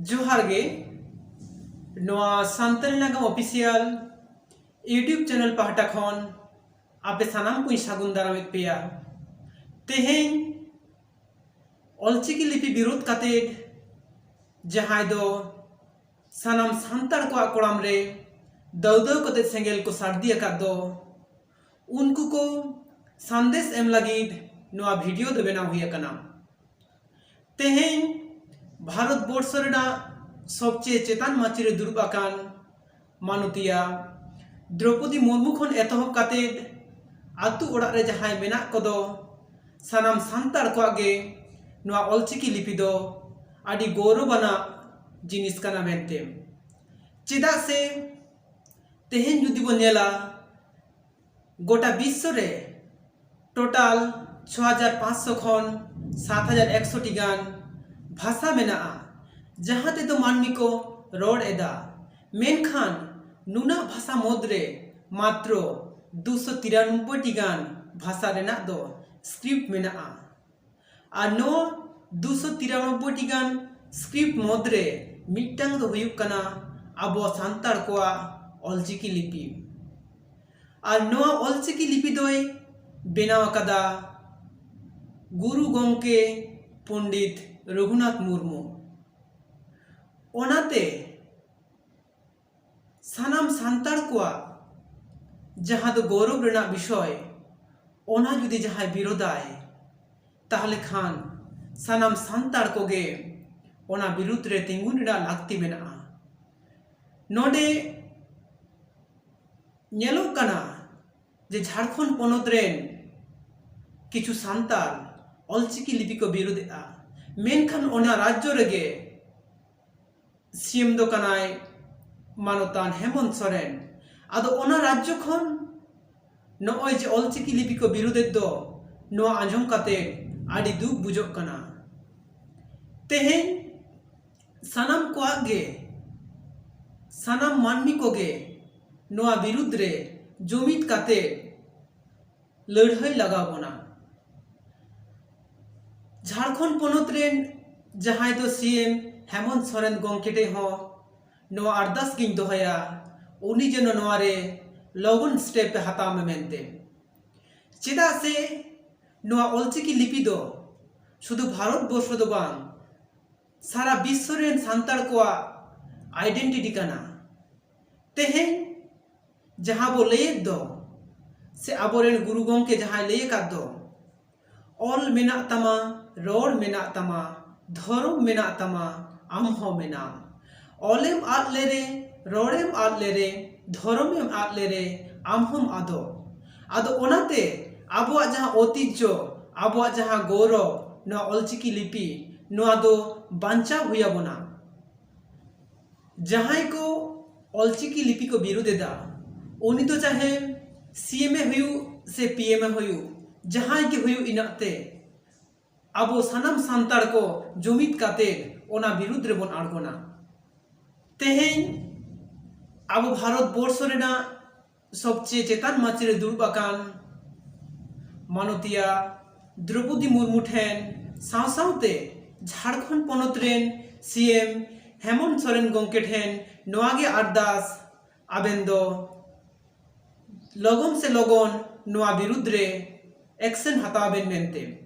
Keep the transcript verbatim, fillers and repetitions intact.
ᱡᱚᱦᱟᱨ ᱜᱮ᱾ ᱱᱚᱣᱟ ᱥᱟᱱᱛᱟᱲᱤ ᱱᱟᱜᱟᱢ ᱚᱯᱷᱤᱥᱤᱭᱟᱞ YouTube ᱪᱮᱱᱮᱞ ᱯᱟᱦᱴᱟ ᱠᱷᱚᱱ ᱟᱯᱮ ᱥᱟᱱᱟᱢ ᱠᱚᱧ ᱥᱟᱹᱜᱩᱱ ᱫᱟᱨᱟᱢᱮᱫ ᱯᱮᱭᱟ᱾ ᱛᱮᱦᱮᱧ ᱚᱞᱪᱤᱠᱤ ᱞᱤᱯᱤ ᱵᱤᱨᱳᱫᱷ ᱠᱟᱛᱮ ᱡᱟᱦᱟᱸᱭ ᱫᱚ ᱥᱟᱱᱟᱢ ᱥᱟᱱᱛᱟᱲ ᱠᱚᱣᱟᱜ ᱠᱚᱲᱟᱢ ᱨᱮ ᱫᱟᱹᱣ ᱫᱟᱹᱣ ᱠᱟᱛᱮ ᱥᱮᱸᱜᱮᱞ ᱠᱚ ᱥᱟᱹᱨᱫᱤ ᱟᱠᱟᱫ ᱫᱚ, ᱩᱱᱠᱩ ᱠᱚ ᱥᱟᱸᱫᱮᱥ ᱮᱢ ᱞᱟᱹᱜᱤᱫ ᱱᱚᱣᱟ ᱵᱷᱤᱰᱤᱭᱳ ᱫᱚ ᱵᱮᱱᱟᱣ ᱦᱩᱭ ᱟᱠᱟᱱᱟ᱾ ᱛᱮᱦᱮᱧ ᱵᱷᱟᱨᱚᱛ ᱵᱚᱨᱥᱚ ᱨᱮᱱᱟᱜ ᱥᱚᱵᱪᱮᱭᱮ ᱪᱮᱛᱟᱱ ᱢᱟᱹᱪᱤ ᱨᱮ ᱫᱩᱲᱩᱵ ᱟᱠᱟᱱ ᱢᱟᱱᱚᱛᱤᱭᱟ ᱫᱨᱚᱯᱚᱫᱤ ᱢᱩᱨᱢᱩ ᱠᱷᱚᱱ ᱮᱛᱚᱦᱚᱵ ᱠᱟᱛᱮ ᱟᱹᱛᱩ ᱚᱲᱟᱜ ᱨᱮ ᱡᱟᱦᱟᱸᱭ ᱢᱮᱱᱟᱜ ᱠᱚᱫᱚ, ᱥᱟᱱᱟᱢ ᱥᱟᱱᱛᱟᱲ ᱠᱚᱣᱟᱜ ᱜᱮ ᱱᱚᱣᱟ ᱚᱞᱪᱤᱠᱤ ᱞᱤᱯᱤ ᱫᱚ ᱟᱹᱰᱤ ᱜᱚᱨᱚᱵᱽ ᱟᱱᱟᱜ ᱡᱤᱱᱤᱥ ᱠᱟᱱᱟ ᱢᱮᱱᱛᱮ᱾ ᱪᱮᱫᱟᱜ ᱥᱮ ᱛᱮᱦᱮᱧ ᱡᱩᱫᱤ ᱵᱚᱱ ᱧᱮᱞᱟ, ᱜᱚᱴᱟ ᱵᱤᱥᱥᱚ ᱨᱮ ᱴᱳᱴᱟᱞ ᱪᱷᱚ ᱦᱟᱡᱟᱨ ᱯᱟᱸᱪᱥᱚ ᱠᱷᱚᱱ ᱥᱟᱛ ᱦᱟᱡᱟᱨ ᱮᱠᱥᱚ ᱴᱤ ᱜᱟᱱ ᱵᱷᱟᱥᱟ ᱢᱮᱱᱟᱜᱼᱟ, ᱡᱟᱦᱟᱸ ᱛᱮᱫᱚ ᱢᱟᱹᱱᱢᱤ ᱠᱚ ᱨᱚᱲ ᱮᱫᱟ᱾ ᱢᱮᱱᱠᱷᱟᱱ ᱱᱩᱱᱟᱹᱜ ᱵᱷᱟᱥᱟ ᱢᱩᱫᱽᱨᱮ ᱢᱟᱛᱨᱚ ᱫᱩᱥᱚ ᱛᱤᱨᱟᱱᱚᱵᱵᱳᱭ ᱴᱤ ᱜᱟᱱ ᱵᱷᱟᱥᱟ ᱨᱮᱱᱟᱜ ᱫᱚ ᱥᱠᱨᱤᱯᱴ ᱢᱮᱱᱟᱜᱼᱟ᱾ ᱟᱨ ᱱᱚᱣᱟ ᱫᱩᱥᱚ ᱛᱤᱨᱟᱱᱚᱵᱵᱳᱭ ᱴᱤ ᱜᱟᱱ ᱥᱠᱨᱤᱯᱴ ᱢᱩᱫᱽᱨᱮ ᱢᱤᱫᱴᱟᱝ ᱫᱚ ᱦᱩᱭᱩᱜ ᱠᱟᱱᱟ ᱟᱵᱚ ᱥᱟᱱᱛᱟᱲ ᱠᱚᱣᱟᱜ ᱚᱞᱪᱤᱠᱤ ᱞᱤᱯᱤ᱾ ᱟᱨ ᱱᱚᱣᱟ ᱚᱞᱪᱤᱠᱤ ᱞᱤᱯᱤ ᱫᱚᱭ ᱵᱮᱱᱟᱣ ᱟᱠᱟᱫᱟ ᱜᱩᱨᱩ ᱜᱚᱢᱠᱮ ᱯᱚᱱᱰᱤᱛ ᱨᱚᱜᱷᱩᱱᱟᱛᱷ ᱢᱩᱨᱢᱩ᱾ ᱚᱱᱟᱛᱮ ᱥᱟᱱᱟᱢ ᱥᱟᱱᱛᱟᱲ ᱠᱚᱣᱟᱜ ᱡᱟᱦᱟᱸ ᱫᱚ ᱜᱚᱨᱚᱵᱽ ᱨᱮᱱᱟᱜ ᱵᱤᱥᱚᱭ, ᱚᱱᱟ ᱡᱩᱫᱤ ᱡᱟᱦᱟᱸᱭ ᱵᱤᱨᱳᱫᱟᱭ, ᱛᱟᱦᱞᱮ ᱠᱷᱟᱱ ᱥᱟᱱᱟᱢ ᱥᱟᱱᱛᱟᱲ ᱠᱚᱜᱮ ᱚᱱᱟ ᱵᱤᱨᱩᱫᱽ ᱨᱮ ᱛᱤᱸᱜᱩᱱ ᱨᱮᱱᱟᱜ ᱞᱟᱹᱠᱛᱤ ᱢᱮᱱᱟᱜᱼᱟ᱾ ᱱᱚᱰᱮ ᱧᱮᱞᱚᱜ ᱠᱟᱱᱟ ᱡᱮ ᱡᱷᱟᱲᱠᱷᱚᱸᱰ ᱯᱚᱱᱚᱛ ᱨᱮᱱ ᱠᱤᱪᱷᱩ ᱥᱟᱱᱛᱟᱲ ᱚᱞᱪᱤᱠᱤ ᱞᱤᱯᱤ ᱠᱚ ᱵᱤᱨᱩᱫᱷᱮᱜᱼᱟ, ᱢᱮᱱᱠᱷᱟᱱ ᱚᱱᱟ ᱨᱟᱡᱽᱡᱚ ᱨᱮᱜᱮ ᱥᱤ ᱮᱢ ᱫᱚ ᱠᱟᱱᱟᱭ ᱢᱟᱱᱚᱛᱟᱱ ᱦᱮᱢᱚᱱᱛ ᱥᱚᱨᱮᱱ᱾ ᱟᱫᱚ ᱚᱱᱟ ᱨᱟᱡᱽᱡᱚ ᱠᱷᱚᱱ ᱱᱚᱜᱼᱚᱭ ᱡᱮ ᱚᱞᱪᱤᱠᱤ ᱞᱤᱯᱤ ᱠᱚ ᱵᱤᱨᱩᱫᱷᱮᱫ ᱫᱚ, ᱱᱚᱣᱟ ᱟᱸᱡᱚᱢ ᱠᱟᱛᱮ ᱟᱹᱰᱤ ᱫᱩᱠ ᱵᱩᱡᱷᱟᱹᱜ ᱠᱟᱱᱟ᱾ ᱛᱮᱦᱮᱧ ᱥᱟᱱᱟᱢ ᱠᱚᱣᱟᱜ ᱜᱮ, ᱥᱟᱱᱟᱢ ᱢᱟᱹᱱᱢᱤ ᱠᱚᱜᱮ ᱱᱚᱣᱟ ᱵᱤᱨᱩᱫᱽ ᱨᱮ ᱡᱩᱢᱤᱫ ᱠᱟᱛᱮ ᱞᱟᱹᱲᱦᱟᱹᱭ ᱞᱟᱜᱟᱣ ᱵᱚᱱᱟ᱾ ᱡᱷᱟᱲᱠᱷᱚᱸᱰ ᱯᱚᱱᱚᱛ ᱨᱮᱱ ᱡᱟᱦᱟᱸᱭ ᱫᱚ ᱥᱤ ᱮᱢ ᱦᱮᱢᱚᱱᱛ ᱥᱚᱨᱮᱱ ᱜᱚᱢᱠᱮ ᱴᱷᱮᱱ ᱦᱚᱸ ᱱᱚᱣᱟ ᱟᱨᱫᱟᱥ ᱜᱤᱧ ᱫᱚᱦᱚᱭᱟ, ᱩᱱᱤ ᱡᱮᱱᱚ ᱱᱚᱣᱟ ᱨᱮ ᱞᱚᱜᱚᱱ ᱥᱴᱮᱯ ᱮ ᱦᱟᱛᱟᱣ ᱢᱟ ᱢᱮᱱᱛᱮ᱾ ᱪᱮᱫᱟᱜ ᱥᱮ ᱱᱚᱣᱟ ᱚᱞᱪᱤᱠᱤ ᱞᱤᱯᱤ ᱫᱚ ᱥᱩᱫᱷᱩ ᱵᱷᱟᱨᱚᱛ ᱵᱚᱨᱥᱚ ᱫᱚ ᱵᱟᱝ, ᱥᱟᱨᱟ ᱵᱤᱥᱥᱚ ᱨᱮᱱ ᱥᱟᱱᱛᱟᱲ ᱠᱚᱣᱟᱜ ᱟᱭᱰᱮᱱᱴᱤᱴᱤ ᱠᱟᱱᱟ᱾ ᱛᱮᱦᱮᱧ ᱡᱟᱦᱟᱸ ᱵᱚ ᱞᱟᱹᱭᱮᱫ ᱫᱚ, ᱥᱮ ᱟᱵᱚᱨᱮᱱ ᱜᱩᱨᱩ ᱜᱚᱢᱠᱮ ᱡᱟᱦᱟᱸᱭ ᱞᱟᱹᱭ ᱟᱠᱟᱫ ᱫᱚ, "ᱚᱞ ᱢᱮᱱᱟᱜ ᱛᱟᱢᱟ, ᱨᱚᱲ ᱢᱮᱱᱟᱜ ᱛᱟᱢᱟ, ᱫᱷᱚᱨᱚᱢ ᱢᱮᱱᱟᱜ ᱛᱟᱢᱟ, ᱟᱢ ᱦᱚᱸ ᱢᱮᱱᱟᱢ᱾ ᱚᱞᱮᱢ ᱟᱫ ᱞᱮᱨᱮ, ᱨᱚᱲᱮᱢ ᱟᱫ ᱞᱮᱨᱮ, ᱫᱷᱚᱨᱚᱢᱮᱢ ᱟᱫ ᱞᱮᱨᱮ, ᱟᱢ ᱦᱚᱸᱢ ᱟᱫᱚᱜ᱾" ᱟᱫᱚ ᱚᱱᱟᱛᱮ ᱟᱵᱚᱣᱟᱜ ᱡᱟᱦᱟᱸ ᱚᱛᱤᱡᱽᱡᱚ, ᱟᱵᱚᱣᱟᱜ ᱡᱟᱦᱟᱸ ᱜᱚᱨᱚᱵᱽ, ᱱᱚᱣᱟ ᱚᱞᱪᱤᱠᱤ ᱞᱤᱯᱤ, ᱱᱚᱣᱟ ᱫᱚ ᱵᱟᱧᱪᱟᱣ ᱦᱩᱭ ᱟᱵᱚᱱᱟ᱾ ᱡᱟᱦᱟᱸᱭ ᱠᱚ ᱚᱞᱪᱤᱠᱤ ᱞᱤᱯᱤ ᱠᱚ ᱵᱤᱨᱩᱫᱷ ᱮᱫᱟ, ᱩᱱᱤ ᱫᱚ ᱪᱟᱦᱮ ᱥᱤ ᱮᱢ ᱮ ᱦᱩᱭᱩᱜ ᱥᱮ ᱯᱤ ᱮᱢ ᱮ ᱦᱩᱭᱩᱜ, ᱡᱟᱦᱟᱸᱭ ᱜᱮ ᱦᱩᱭᱩᱜ, ᱤᱱᱟᱹᱜ ᱛᱮ ᱟᱵᱚ ᱥᱟᱱᱟᱢ ᱥᱟᱱᱛᱟᱲ ᱠᱚ ᱡᱩᱢᱤᱫ ᱠᱟᱛᱮ ᱚᱱᱟ ᱵᱤᱨᱩᱫᱷ ᱨᱮᱵᱚᱱ ᱟᱬᱜᱚᱱᱟ᱾ ᱛᱮᱦᱮᱧ ᱟᱵᱚ ᱵᱷᱟᱨᱚᱛ ᱵᱚᱨᱥᱚ ᱨᱮᱱᱟᱜ ᱥᱚᱵᱪᱮᱭᱮ ᱪᱮᱛᱟᱱ ᱢᱟᱹᱪᱤ ᱨᱮ ᱫᱩᱲᱩᱵ ᱟᱠᱟᱱ ᱢᱟᱱᱚᱛᱤᱭᱟ ᱫᱨᱚᱯᱚᱫᱤ ᱢᱩᱨᱢᱩ ᱴᱷᱮᱱ, ᱥᱟᱶ ᱥᱟᱶᱛᱮ ᱡᱷᱟᱲᱠᱷᱚᱸᱰ ᱯᱚᱱᱚᱛ ᱨᱮᱱ ᱥᱤ ᱮᱢ ᱦᱮᱢᱚᱱᱛ ᱥᱚᱨᱮᱱ ᱜᱚᱢᱠᱮ ᱴᱷᱮᱱ ᱱᱚᱣᱟ ᱜᱮ ᱟᱨᱫᱟᱥ, ᱟᱵᱮᱱ ᱫᱚ ᱞᱚᱜᱚᱱ ᱥᱮ ᱞᱚᱜᱚᱱ ᱱᱚᱣᱟ ᱵᱤᱨᱩᱫᱷ ᱨᱮ ᱮᱠᱥᱮᱱ ᱦᱟᱛᱟᱣ ᱵᱮᱱ ᱢᱮᱱᱛᱮ᱾